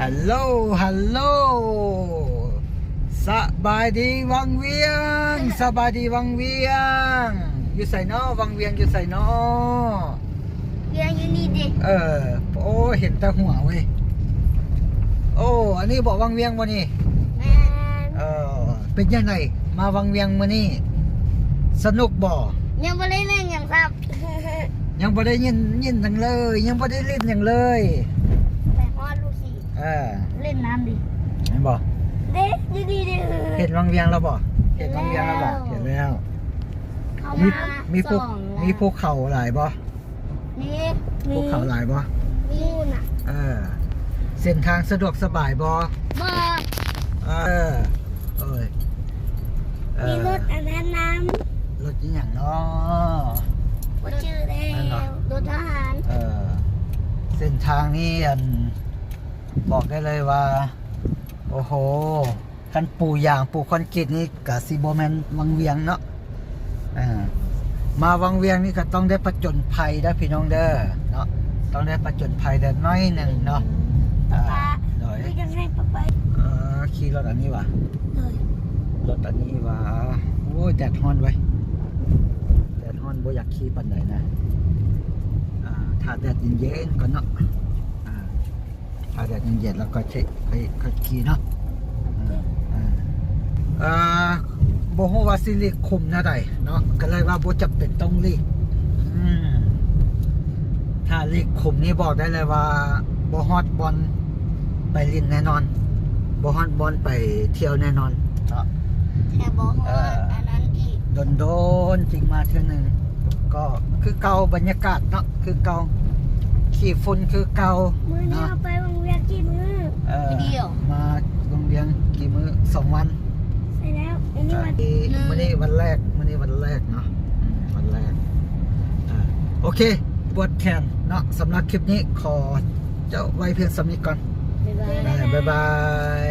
ຮັລໂຫຼ ຮັລໂຫຼ ສະບາຍດີວັງວຽງ ສະບາຍດີວັງວຽງ ຢູ່ໃສນໍ ວັງວຽງຢູ່ໃສນໍ? ວຽງຢູ່ນີ້ເດ. ເອີ ໂອ້ ເຫັນແຕ່ຫົວເວີຍ. ໂອ້ ອັນນີ້ບໍ ວັງວຽງບໍ່ນີ້? ແມ່ນ. ເອີ ເປັນຈັ່ງໃດມາວັງວຽງມື້ນີ້? ສະໜຸກບໍ່? ຍັງບໍ່ໄດ້ຫຼິ້ນຫຍັງຊ້ຳ. ຍັງບໍ່ໄດ້ຍິນ ຍິນຫຍັງເລີຍ ຍັງບໍ່ໄດ້ຫຼິ້ນຫຍັງເລີຍ. ໄປຮອດລູກສີ ເອີ ຫຼິ້ນນ້ຳດິ ເຫັນບໍ່? ເດ້ ຢູ່ດີເດ້. ເຫັນວັງວຽງແລ້ວບໍ່? ເຫັນວັງວຽງແລ້ວບໍ່? ເຫັນແລ້ວ. ເຮົາ ມີ ມາ ມີພູ ສອງ ມີພູເຂົາຫຼາຍບໍ່? ມີ ມີ ພູເຂົາຫຼາຍບໍ່? ມີນະ. ເອີ ເສັ້ນທາງສະດວກສະບາຍບໍ່? ບໍ່. ເອີ ໂອ້ຍ ເອີ ມີລົດອັນນັ້ນນຳ. ລົດອີ່ຫຍັງນໍ? ບໍ່ຈື່ແລ້ວ. ແມ່ນບໍ່? ລົດທະຫານ. ເອີ ເສັ້ນທາງນີ້ ອັນ ບອກໄດ້ເລີຍວ່າ ໂອ້ໂຫ ຄັນປູຢາງປູຄອນກຣີດນີ້ກະຊິບໍ່ແມ່ນວັງວຽງເນາະ. ເອີ ມາວັງວຽງນີ້ກະຕ້ອງໄດ້ຜະຈົນໄພເດີພີ່ນ້ອງເດີເນາະ ຕ້ອງໄດ້ຜະຈົນໄພເດີໜ້ອຍໜຶ່ງເນາະ. ເອີ ໂດຍ ເອີ ຂີ່ລົດອັນນີ້ຫວາ? ໂດຍ ລົດອັນນີ້ຫວາ? ໂອ້ຍ ແດດຮ້ອນເວີຍ ແດດຮ້ອນ ບໍ່ຢາກຂີ່ປານໃດນະ. ອ່າ ຖ້າແດດເຢັນໆກ່ອນເນາະ. ອ່າ ຖ້າແດດເຢັນໆ ແລ້ວກໍຄ່ອຍ ຄ່ອຍຂີ່ເນາະ. ເອີ ເອີ ບໍ່ຮູ້ວ່າຊິຫຼີກຂຸມແນວໃດເນາະ ກໍເລີຍວ່າບໍ່ຈຳເປັນຕ້ອງຫຼີກ. ອືມ ຖ້າຫຼີກຂຸມນີ້ບອກໄດ້ເລີຍວ່າບໍ່ຮອດບ່ອນໄປຫຼິ້ນແນ່ນອນ ບໍ່ຮອດບ່ອນໄປທ່ຽວແນ່ນອນເນາະ. ແຕ່ບໍ່ຮອດ ເອີ ອັນນັ້ນອີກ ດົນໆຈຶ່ງມາເທື່ອໜຶ່ງ. ກໍຄືເກົ່າ ບັນຍາກາດເນາະ ຄືເກົ່າ ຂີ້ຝຸ່ນຄືເກົ່າ. ມື້ນີ້ເຮົາໄປວັງວຽງກີ່ມື້? ເອີ ມາວັງວຽງກີ່ມື້? ສອງວັນ. ໃຊ່ແລ້ວ ມື້ນີ້ວັນ ມື້ນີ້ວັນແລກ ມື້ນີ້ວັນແລກເນາະ ວັນແລກ. ເອີ ໂອເຄ ປວດແຂນເນາະ. ສຳລັບຄລິບນີ້ຂໍຈົບໄວ້ພຽງສ່ຳນີ້ກ່ອນ. ບາຍບາຍ ບາຍບາຍ.